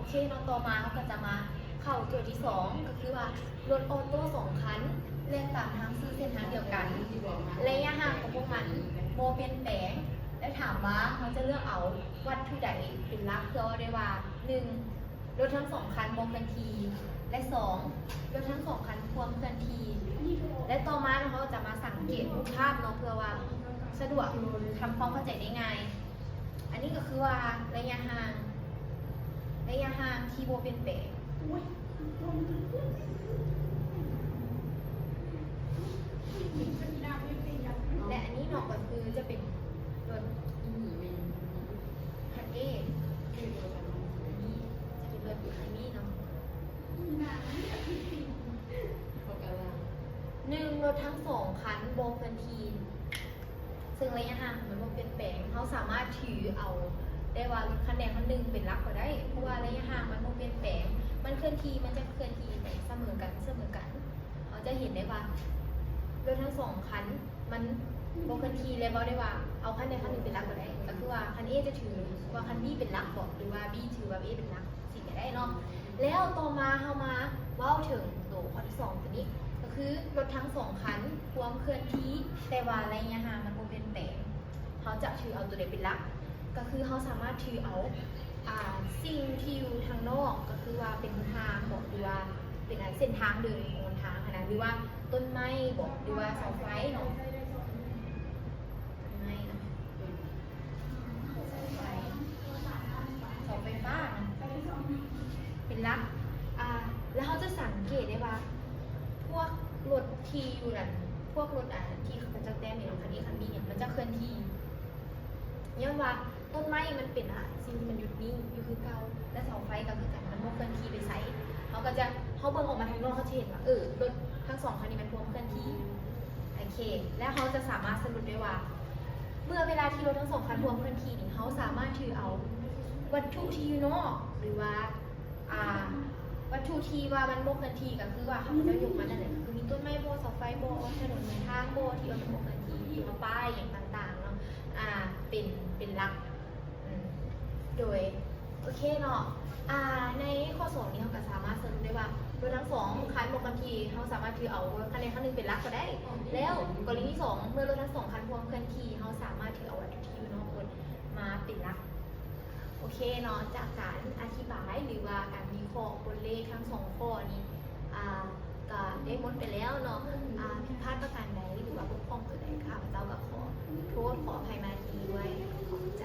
ເຄເນາະ ຕໍ່ມາເຮົາກໍຈະມາເຂົ້າໂຈດທີສອງ ກໍຄືວ່າລົດອອໂຕ້ສອງຄັນແລ່ນຕາມທາງຊື່ເສັ້ນທາງດຽວກັນ ໄລຍະຫ່າງຂອງພວກມັນບໍ່ປ່ຽນແປງ ແລະ ຖາມວ່າເຮົາຈະເລືອກເອົາວັດຖຸໃດເປັນຫຼັກ ເພື່ອເວົ້າໄດ້ວ່າ ໜຶ່ງ ລົດທັງສອງຄັນບໍ່ເຄື່ອນທີ່ ແລະ ສອງ ລົດທັງສອງຄັນພວມເຄື່ອນທີ່ ແລະ ຕໍ່ມາເຮົາຈະມາສັງເກດຮູບພາບເນາະ ເພື່ອວ່າສະດວກທຳຄວາມເຂົ້າໃຈໄດ້ງ່າຍ. ອັນນີ້ກໍຄືວ່າໄລຍະຫ່າງ ໄລຍະຫ່າງທີ່ບໍ່ປ່ຽນແປງ ແລະ ອັນນີ້ເນາະກໍຄືຈະເປັນລົດ ຄັນເອ ອັນນີ້ຈະເປັນລົດຄັນນີ້ເນາະ ໜຶ່ງ ລົດທັງສອງຄັນບໍ່ເຄື່ອນທີ່ ເຊິ່ງໄລຍະຫ່າງມັນບໍ່ປ່ຽນແປງ ເຮົາສາມາດຖືເອົາໄດ້ວ່າລົດຄັນໃດຄັນໜຶ່ງເປັນຫຼັກກໍໄດ້ ເພາະວ່າໄລຍະຫ່າງມັນບໍ່ປ່ຽນແປງ ມັນເຄື່ອນທີ່ ມັນຈະເຄື່ອນທີ່ໄປສະເໝີກັນ ສະເໝີກັນ ເຮົາຈະເຫັນໄດ້ວ່າລົດທັງສອງຄັນມັນບໍ່ເຄື່ອນທີ່ ແລະ ເວົ້າໄດ້ວ່າເອົາຄັນໃດຄັນໜຶ່ງເປັນຫຼັກກໍໄດ້ ກໍຄືວ່າຄັນເອຈະຖືວ່າຄັນບີເປັນຫຼັກບໍ ຫຼືວ່າບີຖືວ່າເອເປັນຫຼັກ ຊິກໍໄດ້ເນາະ ແລ້ວຕໍ່ມາເຮົາມາເວົ້າເຖິງໂຕຂໍ້ທີສອງໂຕນີ້ ກໍຄືລົດທັງສອງຄັນພວມເຄື່ອນທີ່ ແຕ່ວ່າໄລຍະຫ່າງມັນບໍ່ປ່ຽນແປງ ເຮົາຈະຖືເອົາໂຕໃດເປັນຫຼັກ? ກໍຄືເຮົາສາມາດຖືເອົາ ອ່າ ສິ່ງທີ່ຢູ່ທາງນອກ ກໍຄືວ່າເປັນຫົນທາງບໍ ຫຼືວ່າເປັນ ອ່າ ເສັ້ນທາງເດີນຂອງຫົນທາງຫັ້ນນະ ຫຼືວ່າຕົ້ນໄມ້ບໍ ຫຼືວ່າເສົາໄຟເນາະ ຕົ້ນໄມ້ເນາະ ເສົາໄຟ ເສົາໄຟຟ້າເນາະ ເປັນຫຼັກ ອ່າ ແລ້ວເຮົາຈະສັງເກດໄດ້ວ່າ ພວກລົດທີ່ຢູ່ນັ້ນ ພວກລົດ ອ່າ ທີ່ເຂົາເຈົ້າແຕ້ມເຫັນ ຄັນເອ ຄັນບີ ເນຍ ມັນຈະເຄື່ອນທີ່ ຍ້ອນວ່າຕົ້ນໄມ້ມັນເປັນ ອ່າ ສິ່ງທີ່ມັນຢຸດນິ່ງຢູ່ຄືເກົ່າ ແລະ ເສົາໄຟກໍຄືກັນ ມັນບໍ່ເຄື່ອນທີ່ໄປໃສ ເຮົາກໍຈະ ເຮົາເບິ່ງອອກມາທາງນອກ ເຮົາຈະເຫັນວ່າ ເອີ ລົດທັງສອງຄັນນີ້ມັນພວມເຄື່ອນທີ່ ໂອເຄ ແລ້ວເຮົາຈະສາມາດສະຫຼຸບໄດ້ວ່າ ເມື່ອເວລາທີ່ລົດທັງສອງຄັນພວມເຄື່ອນທີ່ນີ້ ເຮົາສາມາດຖືເອົາວັດຖຸທີ່ຢູ່ນອກ ຫຼືວ່າ ອ່າ ວັດຖຸທີ່ວ່າມັນບໍ່ເຄື່ອນທີ່ ກໍຄືວ່າເຂົາເຈົ້າຍົກມານັ້ນແຫຼະ ຄືມີຕົ້ນໄມ້ບໍ ເສົາໄຟບໍ ຖະໜົນຫົນທາງບໍ ທີ່ວ່າມັນບໍ່ເຄື່ອນທີ່ ຫຼືວ່າປ້າຍຫຍັງຕ່າງໆເນາະ ອ່າ ເປັນ ເປັນຫຼັກ ອືມ ໂດຍ ໂອເຄເນາະ ອ່າ ໃນຂໍ້ສອງນີ້ເຮົາກໍສາມາດສະຫຼຸບໄດ້ວ່າ ລົດທັງສອງຄັນບໍ່ເຄື່ອນທີ່ ເຮົາສາມາດຖືເອົາຄັນໃດຄັນໜຶ່ງເປັນຫຼັກກໍໄດ້ ແລ້ວກໍລະນີສອງ ເມື່ອລົດທັງສອງຄັນພວມເຄື່ອນທີ່ ເຮົາສາມາດຖືເອົາວັດຖຸທີ່ຢູ່ນອກລົດມາເປັນຫຼັກ. ໂອເຄເນາະ ຈາກການອະທິບາຍ ຫຼືວ່າການວິເຄາະບົດເລກທັງສອງຂໍ້ນີ້ ອ່າ ກໍໄດ້ໝົດໄປແລ້ວເນາະ ອ່າ ຜິດພາດປະການໃດ ຫຼືວ່າບົກຜ່ອງຕົວໃດ ຂ້າພະເຈົ້າກໍຂໍໂທດ ຂໍອະໄພມາທີ່ນີ້ດ້ວຍ ຂອບໃຈ.